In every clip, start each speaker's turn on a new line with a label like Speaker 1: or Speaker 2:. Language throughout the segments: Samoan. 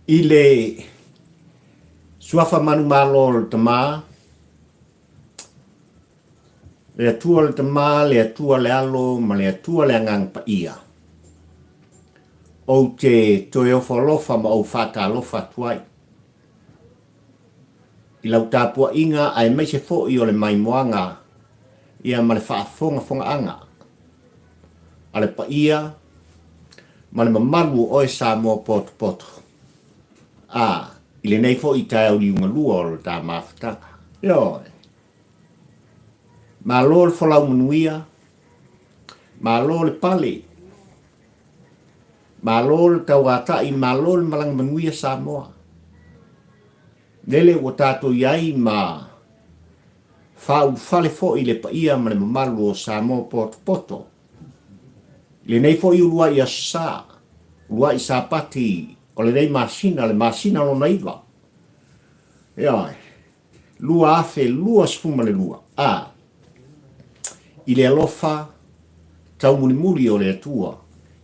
Speaker 1: I le Suafa manumalo o le Tama, le Atua le Tama, le Atua le Alo ma le Atua le Agaga Paia, ou te toe ofo alofa ma ou faatalofa atu ai i lau tapuaiga aemaise foi o le maimoaga ia ma le faafogafogaaga a le paia ma le mamalu o oe Samoa potopoto, a, i lenei foi taeao liugalua o le ta mafutaga. Ioe. Malo le folau manuia, malo le pale, malo le tauatai, malo le malaga manuia Samoa. Lele ua tatou i ai ma faaulufale foi le paia ma le mamalu o Samoa potopoto. I lenei foi uluai Aso Sa, uluai Sapati o lenei masina, le masina lona iva, ioe, 2022, a, i le alofa taumulimuli o le Atua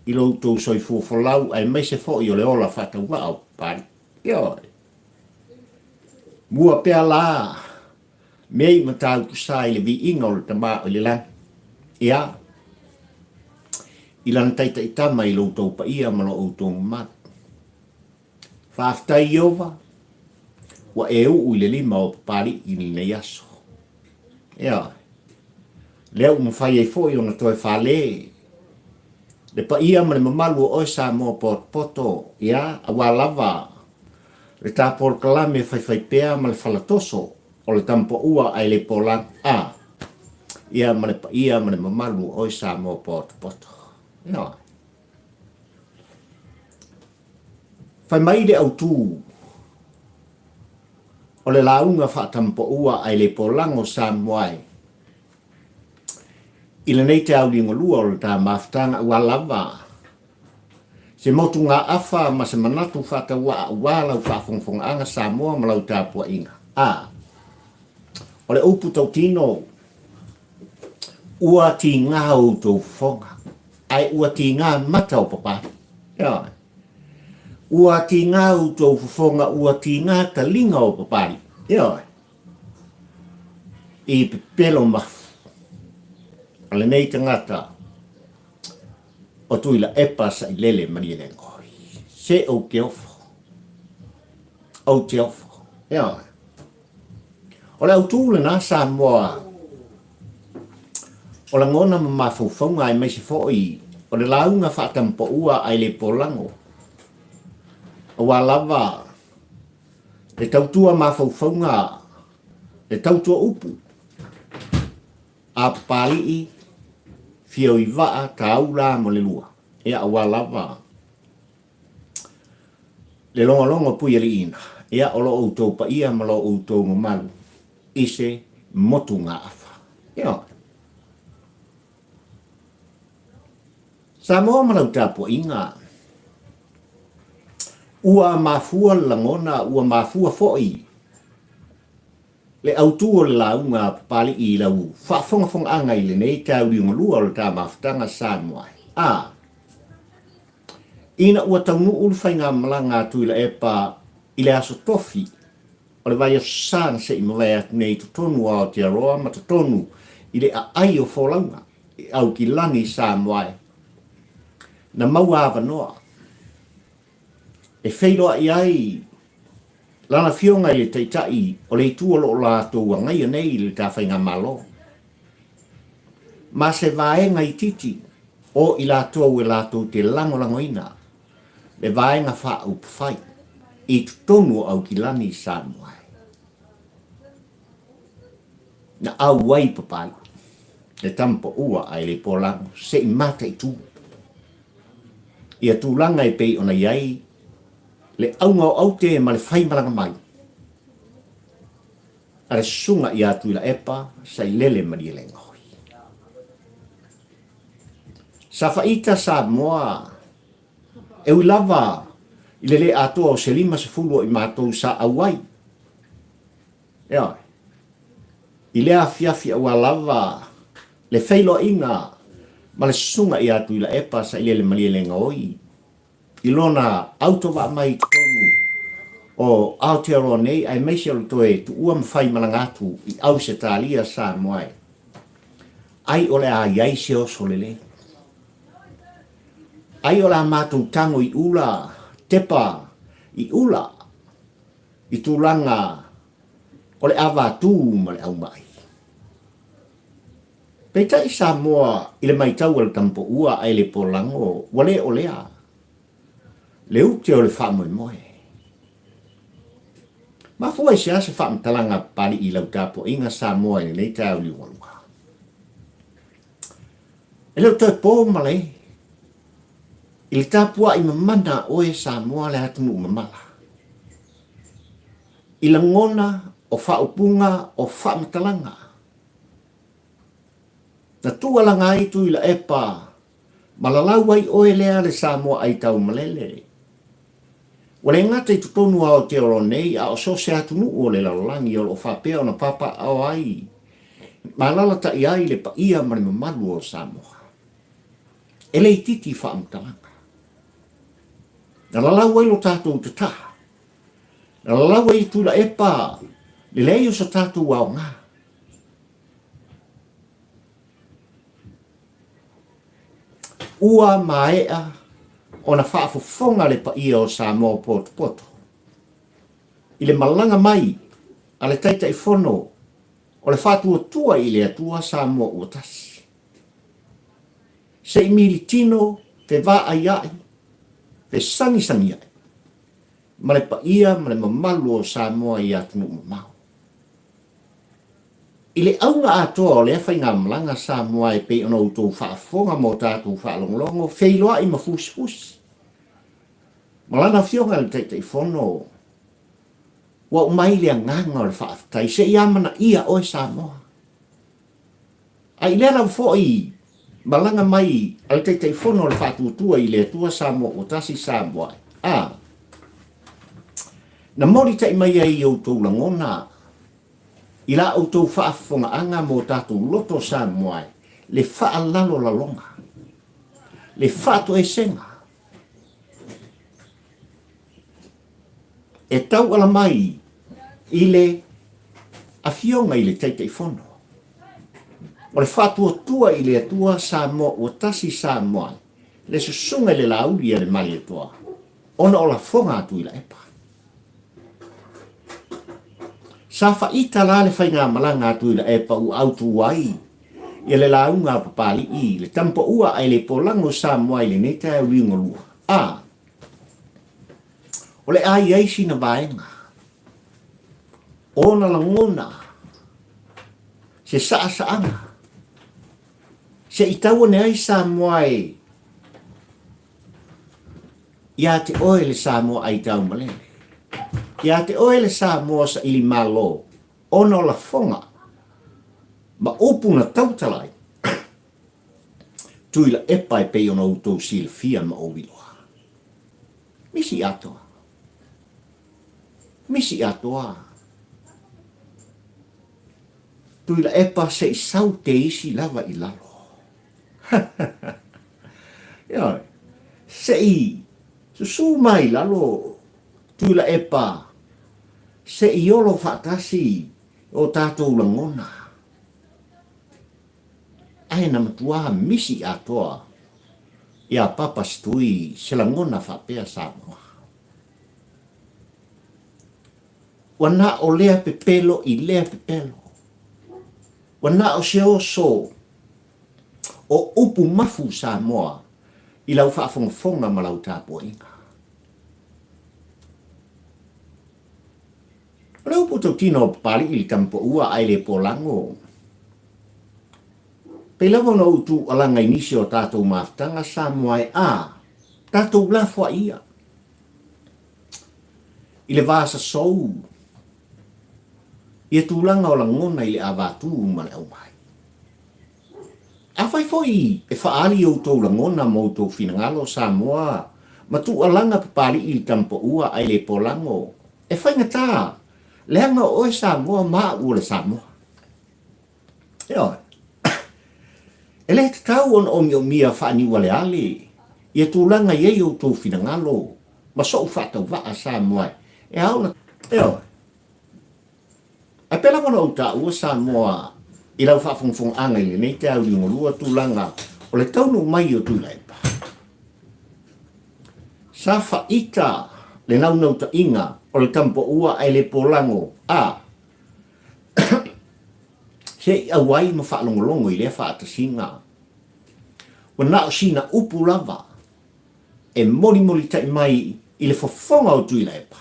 Speaker 1: i lo outou soifua folau aemaise foi o le ola faatauvaa o Papalii. Ioe. Mua pea la mea i mataupu sa i le viiga o le Tama o i le lagi, ia, i lana taitaitama i lo outou paia ma lo outou mamalu. Faafetai Ieova, ua e uu i le lima o Papalii i lenei aso. Ioe. Lea ua mafai ai foi ona toe fale le paia ma le mamalu o oe Samoa potopoto, ia, aua lava le ta polokalame faifaipea ma le falatoso o le Tamapaua ae le Polagi, a, ia, ma le paia ma le mamalu o oe Samoa potopoto. Ioe. Fai mai le autu o le lauga faatamapaua ae le Polago o Samoa e i lenei te auliugalua o le ta mafutaga aua lava se motugaafa ma se manatu faatauaa aua lau faafogafogaaga Samoa ma lau tapuaiga. A. O le upu tautino, ua tiga outou fofoga, ae ua tiga mata o Papalii. Ioe. Ua tiga outou fofoga, ua tiga taliga o Papalii. Ioe. I pepelo mafu a lenei tagata o Tuilaepa Sailele Malielegaoi. Se ou te ofo, ou te ofo. Ioe. O le autū lena Samoa o lagona ma mafaufauga aemaise foi o le lauga faatamapaua ae le polago aua lava le tautua mafaufauga, le tautua upu a Papalii, Fioivaa, Taula ma Lelua, ia aua lava le logologo puialiiina, ia o lo outou paia ma lo outou mamalu i se motugaafa. Ioe. Samoa ma lau tapuaiga, ua mafua le lagona, ua mafua foi le autu o le lauga a Papalii i lau faafogafogaaga i lenei tauliugalua o le ta mafutaga Samoa. A. Ina ua taunuu le faigamalaga a Tuilaepa i le Aso Tofi o le vaiaso sa na se i mavae atu nei i totonu o Aotearoa ma totonu i le aai o folauga i Aukilani i Samoa e na maua avanoa e feiloai ai lana afioga i le Taitai o le itu o lo o latou agaia nei i le ta faigamalo ma se vaega itiiti o i latou e latou te lagolagoina le Vaega Faaupufai i totonu o Aukilani i Samoa. Na auai Papalii, le tama paua ae le polago se i mataitu ia tulaga e pei ona i ai le auga o aute ma le faimalaga mai a le susuga ia Tuilaepa Sailele Malielegaoi. Sa faita Samoa e ui lava i le le atoa o se 50 o i matou sa auai. Ioe. I lea afiafi aua lava le feiloaiga ma le susuga ia Tuilaepa Sailele Malielegaoi i lona autovaa mai i totonu o Aotearoa nei aemaise o le toe tuua ma faimalaga atu i Ausetalia Samoa e ai o le a i ai se oso lelei. Ai o le a matou tago i ula, tepa i ula i tulaga o le avatū ma le aumai. Peitai Samoa i le maitau a le Tamapoua ae le Polago ua le o lea le ute o le faamoemoe. Mafua i se a se faamatalaga a Papali'i i lau tapuaiga Samoa i lenei taeao liugalua? E le o toe po malae i le tapuai mamana a oe Samoa le atunuu mamala. I lagona o faaupuga o faamatalaga na tuualaga ai Tuilaepa ma lalau ai oe lea le Samoa aitaumalele. Ua le gata i totonu o Aotearoa nei a o so o se atunuu o le lalolagi o lo o faapea ona papaaao ai ma alalatai ai le paia ma le mamalu o Samoa. E le itiiti faamatalaga. Na lalau ai lo tatou tataa. Na lalau ai e Tuilaepa le leai o so tatou aoga. Ua maea ona faafofoga le paia o Samoa potopoto i le malaga mai a le Taitaifono o le Faatuatua i le Atua Samoa ua Tasi. Se i militino fevaaia'i, fesagisagia'i ma le paia ma le mamalu o Samoa i atunuu mamao. I le auga atoa o lea faigamalaga Samoa e pei ona outou faafofoga ma o tatou faalogologo, feiloai ma fusifusi ma lana Afioga i le Taitaifono, ua aumai le agaga o le faafetai, se i amanaia oe Samoa. A i lea lava foi malaga mai a le Taitaifono o le Faatuatua i le Atua Samoa ua Tasi Samoa a na molitai mai ai i outou lagona i la outou faafofogaaga mo tatou loto Samoa le faalalolaloga, le faatoesega e tauala mai i le Afioga i le Taitaifono o le Faatuatua i le Atua Samoa ua Tasi Samoa le Susuga i le Laauli a le Malietoa ona o lafoga a Tuilaepa. Sa faaita la le faigamalaga a Tuilaepa ua autu ai ia le lauga a Papali'i le Tamapaua ae le Polago Samoa i lenei taeao liugalua. A O le a i ai sina vaega ona lagona se saasaaga se i tau ane ai Samoa e ia te oe le Samoa aitaumalele, ia te oe le Samoa saili malo ona o lafoga ma upu na tautala ai Tuilaepa e pei ona outou silafia ma ou iloa. Misi atoa. Misi atoa. Tuilaepa se i sau te isi lava i lalo. Ioe. Se i susu mai lalo Tuilaepa se i olo faatasi o tatou lagona. Ae na matuā misi atoa iā Papa Setui se lagona faapea Samoa. Ua na o lea pepelo i lea pepelo. Ua na o se oso o upu mafu Samoa i lau faafogafoga ma lau tapuaiga. O le upu tautino o Papali'i i le Tamapoua ae le Polago. Pei lava ona ou tuualaga i nisi o tatou mafutaga Samoa e a tatou lafoai ia i le va sasou ia tulaga o lagona i le avatū ma le aumai. Afai foi e faaali outou lagona ma outou finagalo Samoa ma tuualaga Papali'i i le Tamapoua ae le Polago, e faigata leaga o oe Samoa ma au o le Samoa. Ioe. E le tatau ona omiomia faaniualeale ia tulaga i ai outou finagalo ma so'u faatauvaa Samoa. E ao ona. Ioe. Ae pei lava ona ou taua Samoa i lau faafogafogaaga i lenei taeao liugalua tulaga o le taunuu mai o Tuilaepa. Sa faita le naunautaiga o le tamapaua ae le polago a se i auai ma faalogologo i lea faatasiga. Ua na o sina upu lava e molimolitai mai i le fofoga o Tuilaepa.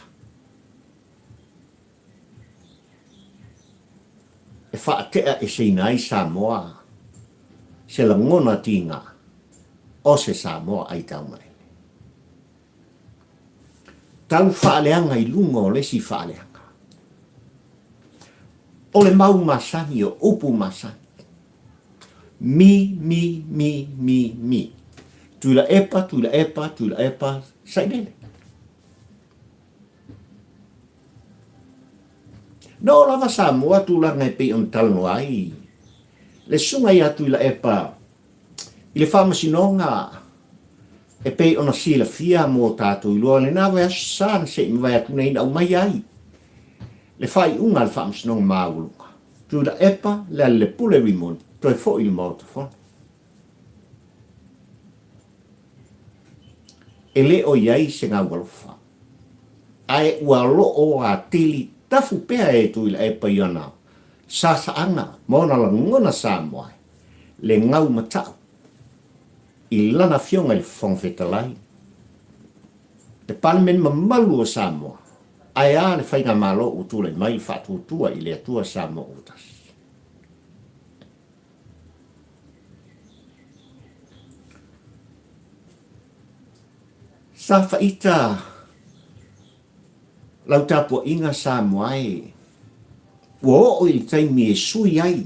Speaker 1: E faate'aeseina ai Samoa se lagona tiga o se Samoa aitaumalele. Tau faaleaga i luga o le isi faaleaga. O le mau masani, o upu masani. Mi, mi, mi, mi, mi. Tuilaepa, Tuilaepa, Tuilaepa, sailele. Na oo lava Samoa tulaga e pei ona talanoa ai le susuga ia Tuilaepa i le faamasinoga e pei ona silafia mo tatou iloa lena vaiaso sa na se i mavae atu nei na aumai ai le faaiuga a le faamasinoga maualuga. Tuilaepa Lealailepule Rimoni toe foi i le Maota Fono. E le o i ai se gaualofa, ae ua loo atili tafu pea e Tuilaepa i ona sasaaga ma ona lagona Samoa le gau matau i lana Afioga i le Fofoga Fetalai, le Palemene mamalu o Samoa, ae a le Faigamalo ua tulai mai le Faatuatua i le Atua Samoa ua Tasi. Sa faita lau tapuaiga Samoa e, ua oo i le taimi e sui ai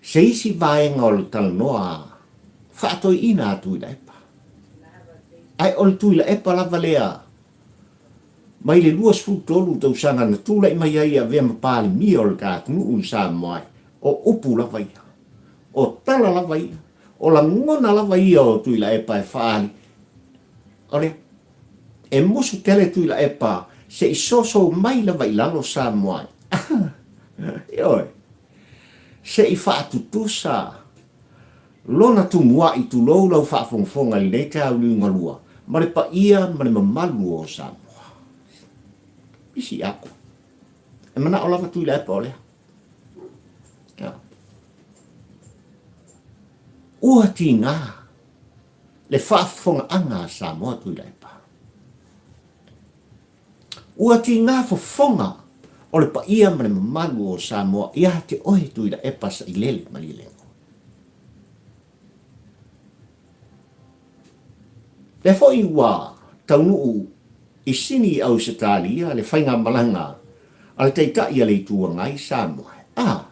Speaker 1: se isi vaega o le talanoa faatoeaina a Tuilaepa. Ae o le Tuilaepa lava lea mai le 23 tausaga na tulai mai ai e avea ma Palemia o le ta atunuu i Samoa, o upu lava ia, o tala lava ia, o lagona lava ia o Tuilaepa e faaali, o lea, e musu tele Tuilaepa se i soso mai lava i lalo Samoa, ioe, se i faatutusa Lona tumua'i tulou lau faafogafoga i lenei taeao liugalua ma le paia ma le mamalu o Samoa. Isi ako. E mana'o lava Tuilaepa o lea. Ia. Ua tigā le faafofogaaga a Samoa Tuilaepa. Ua tigā fofoga o le paia ma le mamalu o Samoa iā te oe Tuilaepa Sailele Malielegaoi. Lea foi ua taunuu i Sini i Ausetalia le faigamalaga a le Taitai a le Itu Agai Samoa, a,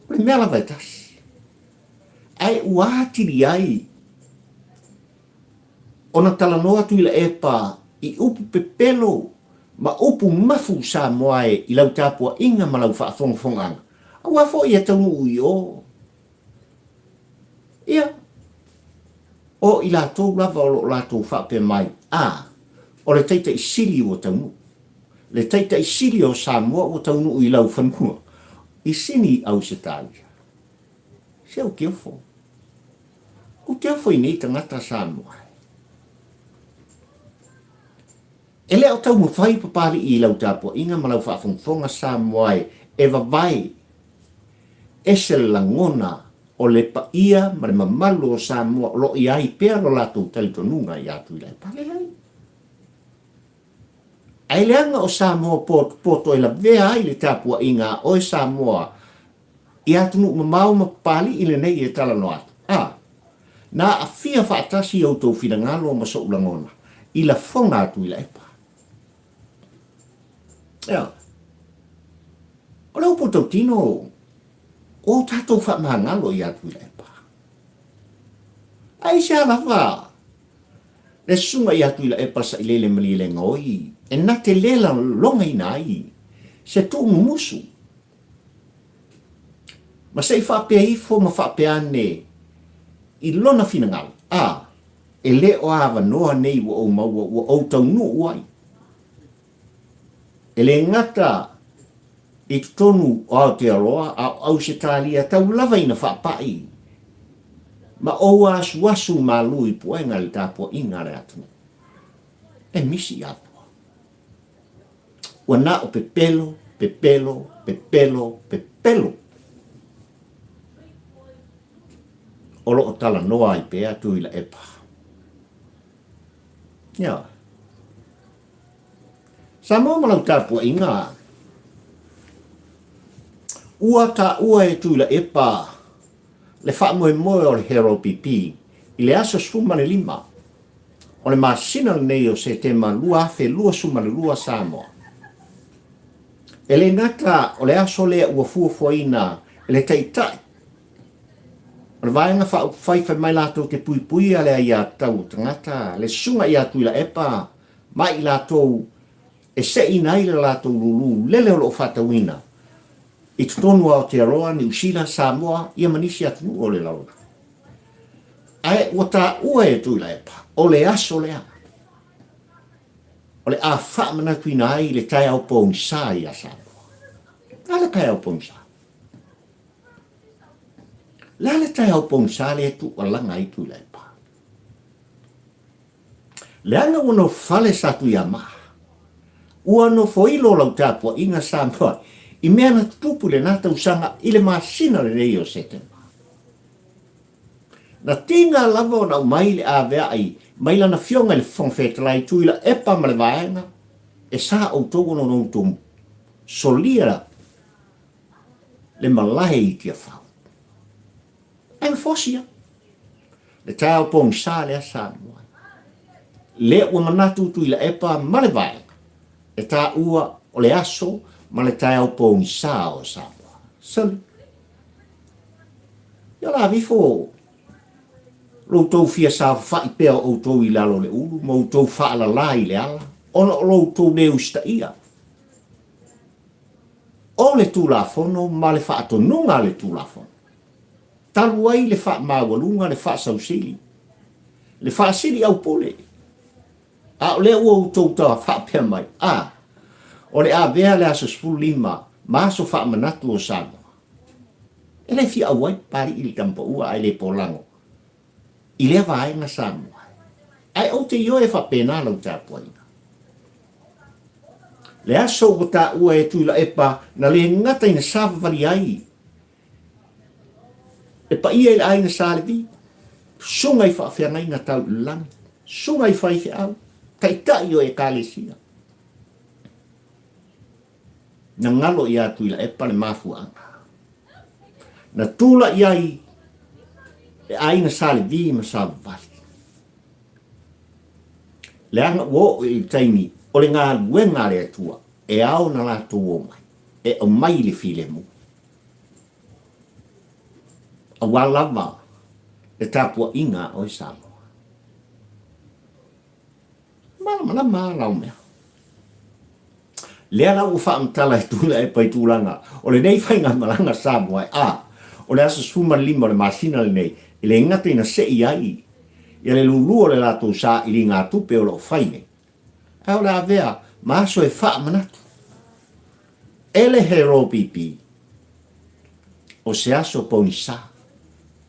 Speaker 1: o le mea lava e tasi, ae ua atili ai ona talanoa Tuilaepa i upu pepelo ma upu mafu Samoa e i lau tapuaiga ma lau faafogafogaaga, aua foi e taunuu i o. Ia, o i latou lava o lo o latou faapea mai, A, o le Taitai Sili ua taunuu. Le Taitai Sili o Samoa ua taunuu i lau fanua, i Sini i Ausetalia. Se ou te ofo. Ou te ofo i nei tagata Samoa. E le o taumafai Papalii i lau tapuaiga ma lau faafogafoga Samoa e, e vavae ese le lagona o le paia ma le mamalu o Samoa o lo o i ai pea lo latou talitonuga iā Tuilaepa. Leai. Ae leaga o Samoa poto e lavea ai le tapuaiga a oe Samoa i atunuu mamao ma Papalii lenei e talanoa atu. A, na aafia faatasi outou finagalo ma so'u lagona i lafoga a Tuilaepa. Ea, o le upu tautino o tatou faamagalo iā Tuilaepa. Aisea lava le susuga ia Tuilaepa Sailele Malielegaoi e na te le lalogaina ai se tuumumusu ma se i faapea ifo ma faapea ane i lona finagalo, a, e le o avanoa nei ua ou maua ua ou taunuu ai. E le gata i totonu o Aotearoa a o Ausetalia tau lava ina faapai ma ou asuasu malu i puega i le tapuaiga a le atunuu. E misi i Apua. Ua na o pepelo, pepelo, pepelo, pepelo. O lo o talanoa ai pea Tuilaepa. Ioe. Samoa ma lau tapuaiga, ua taua e Tuilaepa le faamoemoe o le HRPP i le aso 15 o le masina lenei o Setema 2022 Samoa. E le gata o le aso lea ua fuafuaina e le Taitai o le Vaega Faaupufai fai mai latou te puipuia le aiatatau o tagata, le Susuga ia Tuilaepa ma i latou e seina ai le latou lulu lele o lo o faatauina i totonu o Aotearoa, Niu Sila, Samoa ia ma nisi atunuu o le lalolagi. Ae ua taua e Tuilaepa, o le aso lea o le a faamanatuina ai le taeao pogisa ia Samoa. Le a le taeao pogisa? Le a le taeao pogisa lea e tuualaga ai Tuilaepa? Leaga ua nofale sa Tuiamaa. Ua nofoilo lau tapuaiga Samoa i mea na tutupu i lena tausaga i le masina lenei o Setema. Na tiga lava ona aumai le avea'i mai lana Afioga i le Fofoga Fetalai Tuilaepa ma le Vaega e sa outou ona outou solia le malae i Tiafau. Ae na fosi ia. Le taeao pogisa lea Samoa. Lea ua manatu Tuilaepa ma le Vaega e taua o le aso ma le taeao pogisa o Samoa. Soli. Ia la avifo lo outou fia saofafai pea o outou i lalo o le ulu ma outou faalala i le ala ona o lo outou le usitaia o le Tulafono ma le faatonuga a le Tulafono. Talu ai le faamaualuga, le faasausili, le faasili aupule. A o lea ua outou ta faapea mai, a, o le avea le aso 15 ma aso faamanatu o Samoa. E le fia auai Papalii i le tamapaua ae le polago i lea vaega Samoa. Ae ou te ioe faapena lau tapuaiga. Le aso ua taua e Tuilaepa na le gata ina savavali ai le paia i le aiga Sa Levi, susuga i faafeagaiga tau i le lagi, susuga i faifeau, taitai o Ekalesia. Na galo ia Tuilaepa le mafuaaga. Na tulai ai le aiga Sa Levi ma Savavali. Leaga ua oo i le taimi o le galuega a le Atua e ao ona latou omai, e aumai le filemu. Aua lava le tapuaiga a oe Samoa. Malamalama lava lau mea. Lea la ua faamatala e Tuilaepa i tulaga o lenei faigamalaga Samoa e a, o le aso 15 o le masina lenei, e le gata ina sei ai ia le lulu o le latou sailiga tupe o lo o fai nei, ae o le avea ma aso e faamanatu e le HRPP o se aso pogisa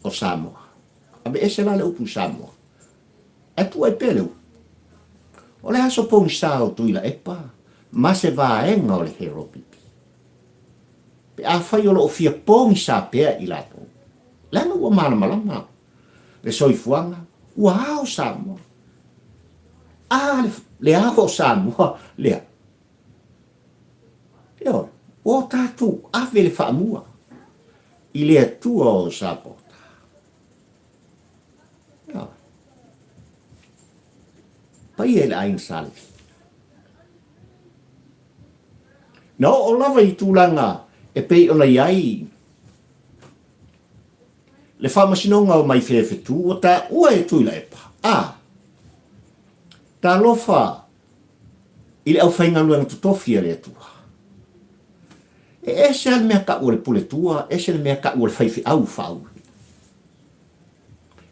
Speaker 1: o Samoa. Aveese la le upu Samoa, ae tuu ai pea le upu. O le aso pogisa o Tuilaepa ma se vaega o le HRPP. Pe afai o lo o fia pogisa pea i latou, leaga ua malamalama le soifuaga, ua ao Samoa. A le ao o Samoa lea. Ioe, ua o tatou ave le faamua i le Atua o Sapota. Ioe. Paia i le aiga Sa Levi. Na oo lava i tulaga e pei ona i ai le faamasinoga o Maifeafetu ua taua e Tuilaepa, a Talofa i le aufaigaluega totofi a le Atua. E ese lava le mea tau o le puletua, ese le mea tau o le faifeau faaulu.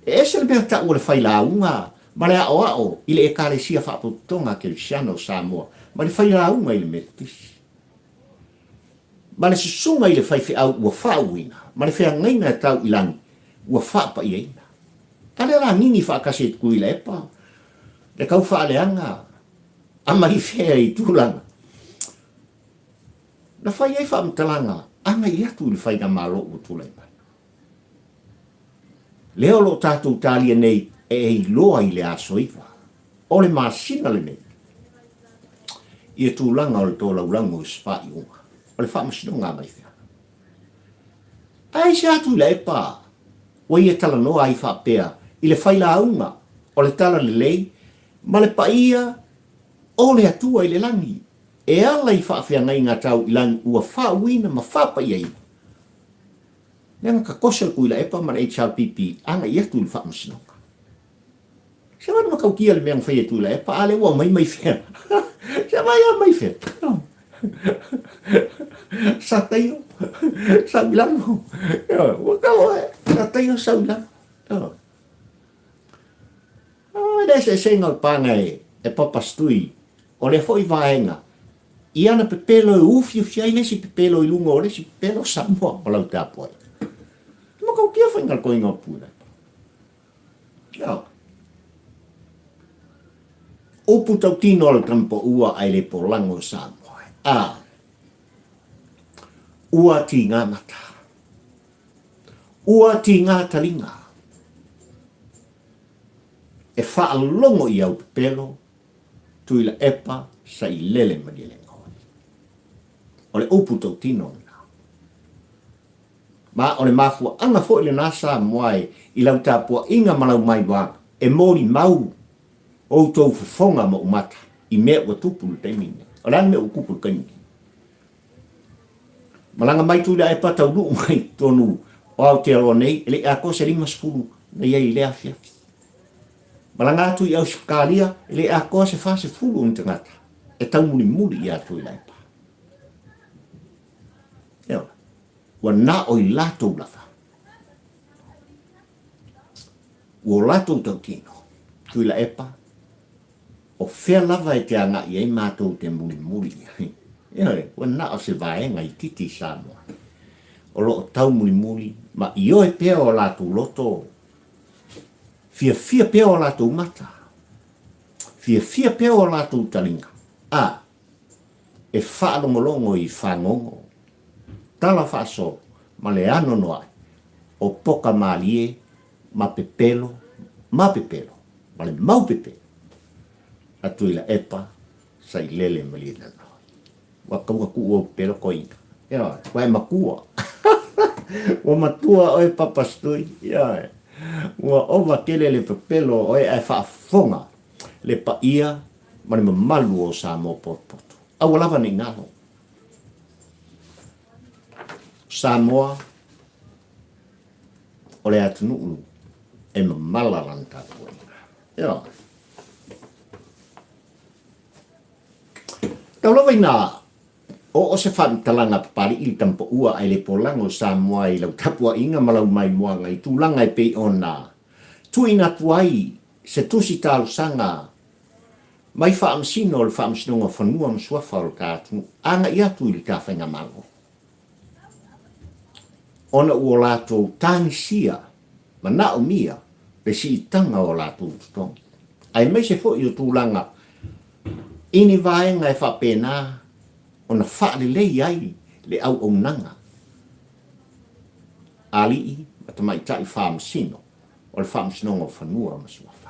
Speaker 1: E ese le mea tau o le failauga ma le aoao i le Ekalesia Faapotopotoga a Kerisiano o Samoa ma le failauga i le Metotisi. Ma le susuga i le faifeau ua faauuina ma le feagaiga e tau i lagi ua faapaiaina. A lea lagigi faatasi e Tuilaepa le tau faaleaga a mai fea i tulaga na fai ai faamatalaga agai atu i le faigamalo ua tulai mai. Lea o lo o tatou talia nei e iloa i le aso 9 o le masina lenei ia tulaga o le tolaulauga o se faaiuga o le faamasinoga a mai fea. Aisea Tuilaepa ua ia talanoa ai faapea i le failauga o le Talalelei ma le paia o le Atua i le lagi e ala i faafeagaiga tau i lagi ua faauuina ma faapaiaina? Lea na tatoso e Tuilaepa ma le HRPP agai atu i le faamasinoga. Se vai matautia le mea na fai e Tuilaepa, a lea ua aumai mai fea? Se vai a mai fea? Sa taio, sau i lalo. Ua tau e, sa taio sau i lalo. Oh, le eseesega o le paga e, e papastui, o lea foi vaega, i ana pepelo e ufiufi ai le isi pepelo i luga o le isi pepelo Samoa o lau tapuai. E matautia faiga le koiga o Tuilaepa. Ioe. Upu tautino a le Tamapaua ae le polago o Samoa. A. Ua tigā mata. Ua tigā talinga. E faalogo i au pepelo, Tuilaepa Sailele Malielegaoi. O le upu tautino lena. Ma o le mafuaaga foi lena Samoa e i lau tapuaiga ma lau maivaga e molimau outou fofoga ma ou mata i mea ua tupu i le taimi lenei. O le a le mea ua tupu i le taimi lenei? Malaga mai Tuilaepa taunuu mai i totonu o Aotearoa nei, e le i atoa se 50 na i ai i lea afiafi. Malaga atu i Ausetalia, e le i atoa se 40 ni tagata e taumulimuli iā Tuilaepa. Ioe. Ua na o i latou lava. Ua o latou tautino, Tuilaepa, o fea lava e te agai ai matou te mulimuli i ai. Ioe, ua na o se vaega itiiti i Samoa o lo o taumulimuli ma ioe pea o latou loto, fiafia pea o latou mata, fiafia pea o latou taliga, a e faalogologo i fagogo, tala faasolo ma le anoanoai o poka malie ma pepelo ma pepelo ma le mau pepelo a Tuilaepa Sailele Malielegaoi. Ua tau atu ua pepelo koina. Ioe, ua e matua. Ua matua oe Papastui. Ioe. Ua ova tele le pepelo o oe ae faafofoga le paia ma le mamalu o Samoa potopoto. Aua lava ne i galo. Samoa o le atunuu e mamala lana tapuaiga. Ioe. Tau lava ina oo se faamatalaga Papali'i i le Tamapaua ae le polaga o Samoa i lau tapuaiga ma lau maimoaga i tulaga e pei ona tuuina atu ai se tusi talosaga mai faamasino o le Faamasinoga o Fanua ma Suafa o le ta atunuu agai atu i le ta Faigamalo ona ua latou tagisia manaomia le siitaga o latou totogi, aemaise foi o tulaga i ni vaega e faapena ona faalelei ai le auaunaga a alii ma tamaitai faamasino o le Faamasinoga o Fanua ma Suafa.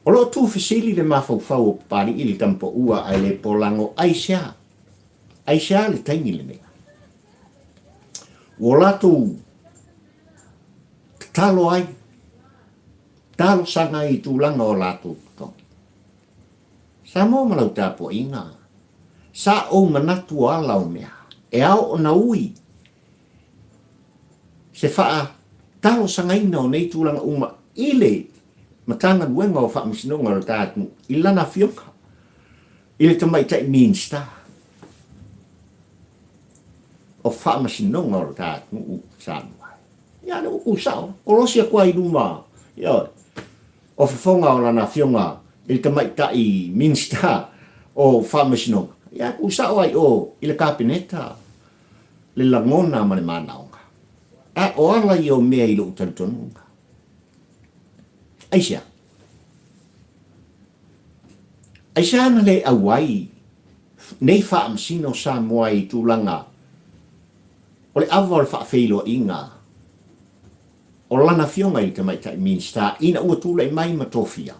Speaker 1: O lo o tuufesili le mafaufau o Papali'i i le Tamapaua ae le polago aisea, aisea le taimi lenei. Ua latou tatalo ai, talosaga ai i tulaga o latou totogi. Samoa ma lau tapuaiga, sa ou manatu o ala o mea, e ao ona ui se faatalosagaina o nei tulaga uma i le Matagaluega o Faamasinoga o le ta atunuu i lana afioga i le Tamaitai Minisita o Faamasinoga o le ta atunuu Samoa. Ia, lea ua tu sao, kolosi atu lava i luma Ioe. O fofoga o lana afioga i le tamaitai Minisita o Faamasinoga, ia e tuusao lava i o i le Kapeneta le lagona ma le manaoga. A o ala ia o mea i lou talitonuga. Aisea? Aisea na le auai nei faamasino Samoa i tulaga o le ava o le faafeiloaiga o lana afioga i le Tamaitai Minisita ina ua tulai mai ma tofia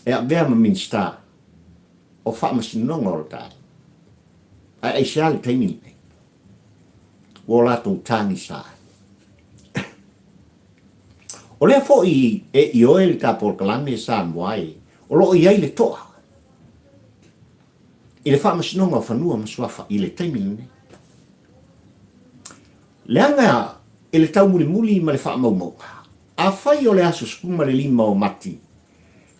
Speaker 1: e avea ma Minisita o Faamasinoga o le Tali. Ae aisea le taimi lenei ua o latou tagisa ai? O lea foi e ioe le ta polokalame Samoa e o lo o i ai le toa i le Faamasinoga o Fanua ma Suafa i le taimi lenei. Leaga i le taumulimuli ma le faamaumauga, afai o le aso 15 o Mati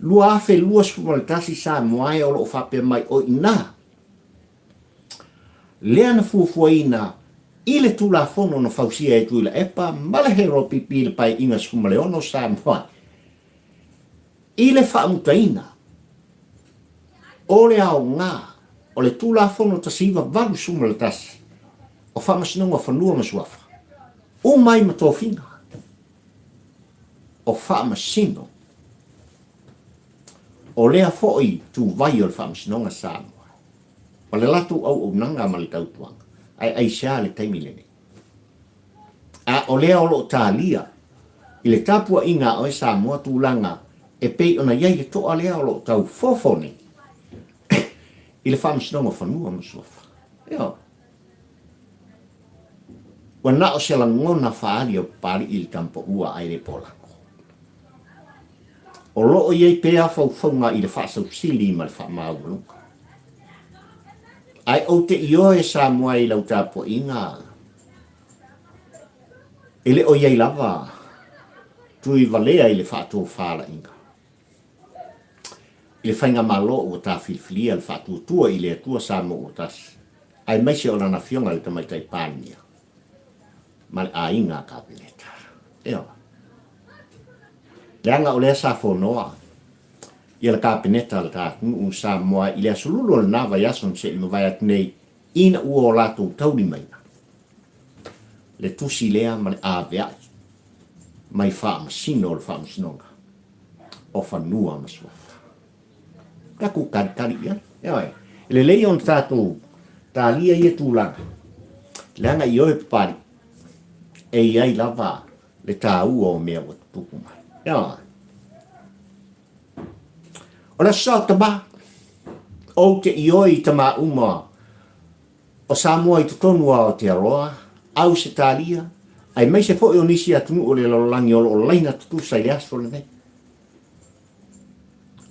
Speaker 1: 2021 Samoa e o lo o faapea mai o i ina lea na fuafuaina i le Tulafono na fausia e Tuilaepa ma le HRPP i le Paeaiga 16 Samoa i le faamutaina o le aoga o le Tulafono 1981 o Faamasinoga o Fanua ma Suafa, uma ai ma tofiga o faamasino o lea foi tuvai o le Faamasinoga Samoa ma le latou auaunaga ma le tautuaga, ae aisea le taimi lenei? A o lea o lo o talia i le tapuaiga a oe Samoa tulaga e pei ona i ai le toa lea o lo o tau fofo nei i le Faamasinoga o Fanua ma Suafa. Ioe. Ua na o se lagona faaali o Papalii i le Tamapaua ae le Polako. O lo o i ai pea faufauga i le faasausili ma le faamaualuga. Ae ou te ioe Samoa i lau tapuaiga, e le o i ai lava tui valea i le faatofalaiga. I le Faigamalo ua ta filifilia le faatuatua i le Atua Samoa ua tasi, aemaise o lana Afioga i le Tamaitai Palemia ma le aiga Kapeneta. Ioe. Leaga o lea sa fonoa ia le Kapeneta a le ta atunuu Samoa i le aso lulu o lena vaiaso na se i mavae atu nei ina ua o latou taulimaina le tusi lea ma le aveai mai faamasino o le Faamasinoga o Fanua ma Suafa. Tatou talitali i ai. Ioe. E lelei ona tatou talia ia tulaga, leaga ioe Papalii, e i ai lava le taua o mea ua tutupu mai. Ioe. O le aso sa o tama, ou te ioe i tama uma o Samoa i totonu o Aotearoa, Ausetalia, aemaise foi o nisi atunuu o le lalolagi o lo o laina tutusa i le aso lenei.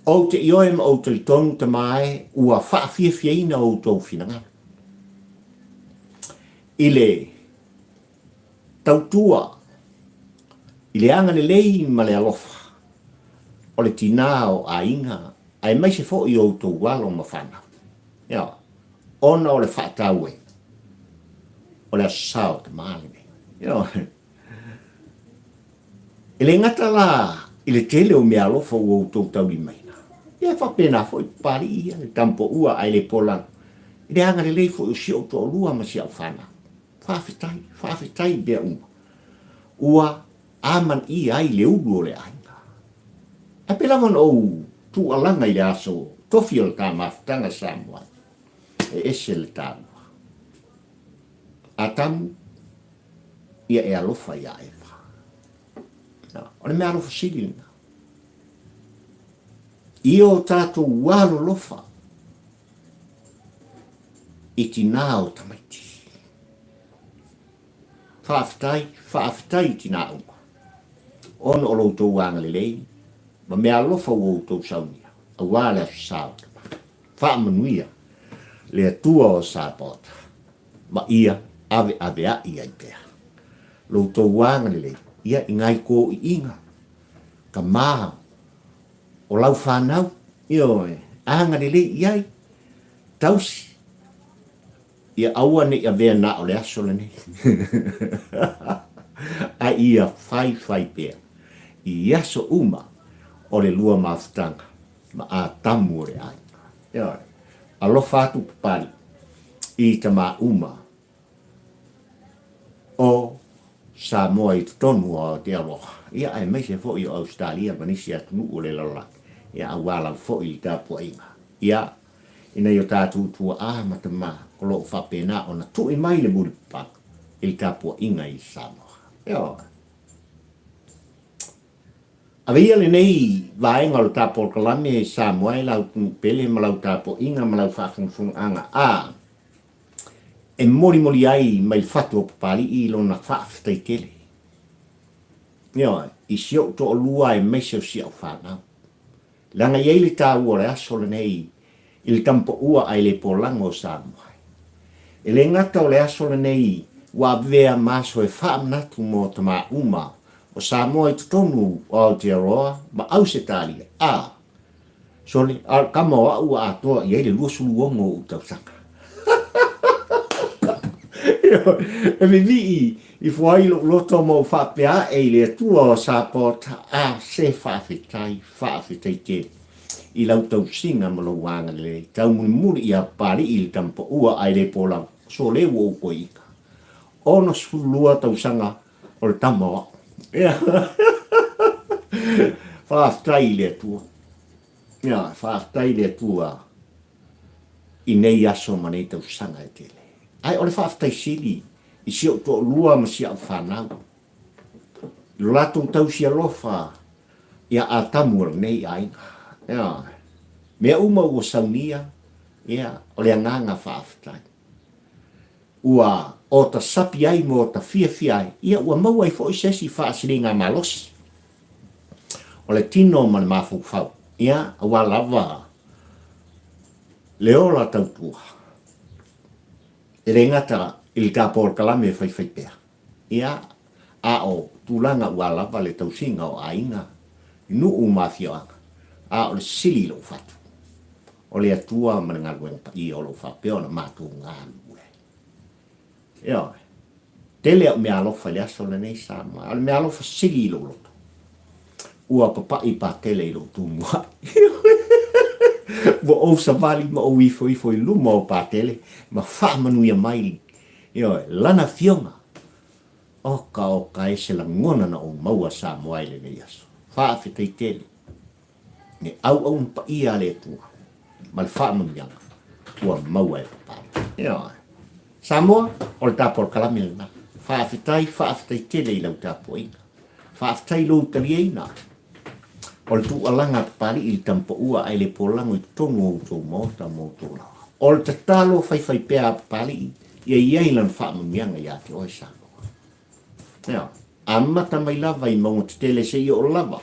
Speaker 1: Ou te ioe ma ou talitonu, tama e, ua faafiafiaina outou finagalo i le tautua i le agalelei ma le alofa o le tinā o aiga aemaise foi o outou alo ma fanau. Ioe. Ona o le faatauaina o le Aso Sa o Tama lenei. Ioe. E le gata la i le tele o meaalofa ua outou taulimaina, ia e faapena foi Papalii ia, le tamapoua ae le polalo, i le agalelei foi o si ou toalua ma si au fanau. Faafetai, faafetai i mea uma ua amanaia ai le ulu o le aiga. Ae pei lava ona ou tuualaga i le aso tofi o le ta mafutaga Samoa, e ese le taua. Atamu, ia e alofa iā Eva. O le mea alofa sili lena. I o tātou alolofa i tinā o tamaiti. Faafetai, faafetai i tinā uma, ona o lo outou agalelei ma mea alofa ua outou saunia, aua le Aso Sa o Tama. Faamanuia le Atua o Sapaota, ma ia aveaveaʻi ai pea lo outou agalelei ia i ngai kōiʻiga, ka mā o lau fanau, ioe, agalelei i ai, tausi, ia aua ne i avea na o le aso lenei. A ia faifai pea i aso uma o le lua mafutaga ma Atamu o le aiga. Ioe. Alofa atu Papalii i tama uma o Samoa i totonu o Aotearoa, ia aemaise foi o Ausetalia ma nisi atunuu o le lalolagi, ia aua lava foi le tapuaiga. Ia, i nai o tatou tuaa ma tama o lo o faapena ona tui mai le mulipapaga i le tapuaiga i Samoa. Ioe. Ave ia lenei vaega o le ta polokalame i Samoa e lau atunuu pele ma lau tapuaiga ma lau faafogafogaaga a e molimoli ai mai le fatu o Papalii lona faafetai tele. Ioe, i si ou toalua aemaise o si au fanau. Leaga e i ai le taua o le aso lenei i le tamapaua ae le polago o Samoa. E le gata o le aso lenei ua avea ma aso e faamanatu mo tama uma o Samoa i totonu o Aotearoa ma Ausetalia, a Sole, a o le tama o au ua atoa i ai le 26 o ou tausaga. E vivii ifo ai lou loto ma ou faapea ae i le Atua o Sapota, a se faafetai, faafetai tele i lau tausiga ma lou agalelei taumulimuli ia Papalii i le tamapaua ae le polago, sole ua ou koiina. 62 tausaga o le tama o au. Faafetai i le Atua. Ia, faafetai i le Atua i nei aso ma nei tausaga e tele. Ae o le faafetai sili i si ou toalua ma si au fanau, i lo latou tausi alofa ia Atamu o lenei aiga. Ia, mea uma ua saunia, ia, o le agaga faafetai. Ua ota sapi ai ma ota fiafia ai, ia ua maua ai foi se isi faasiliga malosi o le tino ma le mafaufau, ia, aua lava le ola tautua. E le gata i le ta polokalame e faifai pea, ia, a o tulaga ua lava le tausiga o aiga, nuu ma afioaga, a o le sili i lou fatu, o le Atua ma le galuega paia o lo o faapea ona matou galulue ai. Ioe. Tele au meaalofa i le aso lenei Samoa, a o le meaalofa sili i lou loto, ua papai patele i lou tumuai. Ua ou savali ma ou ifoifo i luma o patele ma faamanuia mai, ioe, lana afioga. Oka oka e se lagona na ou maua Samoa i lenei aso. Faafetai tele. Le auauna paia a le Atua ma le faamanuiaga ua maua e Papalii. Ioe. Samoa, o le ta polokalame lena. Faafetai, faafetai tele i lau tapuaiga. Faafetai i lou taliaina o le tuualaga a Papalii i le tamapaua ae le polago i totonu o outou maota ma outou laoa. O le tatalo faifaipea a Papalii ia i ai lana faamanuiaga ia te oe Samoa. Ioe. Amata mai lava i mauga tetele seia oo lava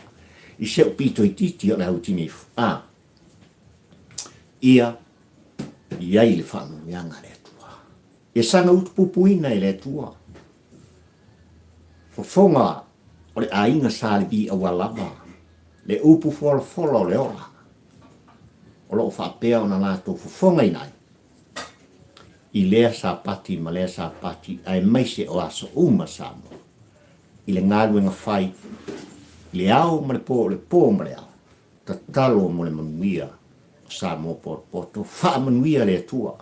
Speaker 1: i se ou pito itiiti o le au tineifu, a ia i ai le faamanuiaga a le Atua. Ia saga utupupuina e le Atua fofoga o le aiga Sa Levi aua lava le upu folafola o le ola o lo o faapea ona latou fofogaina ai i lea Sapati ma lea Sapati aemaise o aso uma Samoa i le galuega fai i le ao ma le po, le po ma le ao, tatalo mo le manuia o Samoa potopoto, faamanuia le Atua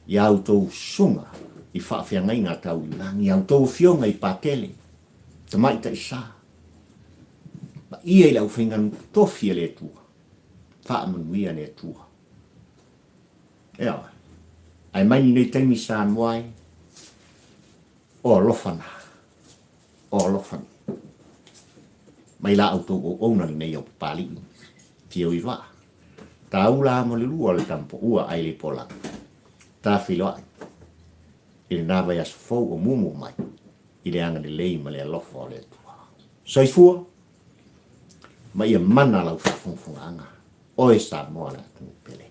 Speaker 1: i a outou susuga i faafeagaiga tau i lagi, i a outou afioga i Patele, Tamaitai Sa, paia i le aufaigaluega totofi a le Atua, faamanuia le Atua. Ioe. Ae mai lenei taimi Samoa e, o alofa na, o alofa nei. Mai la outou auauna lenei au Papalii, Tio i vaa. Taula mo le lua o le tamapaua ai le polaga. Ta feiloai i lena vaiaso fou o mumu mai i le agalelei ma le alofa o le Atua. Soifua ma ia mana lau faafogafogaaga, oe Samoa le atunuu pele.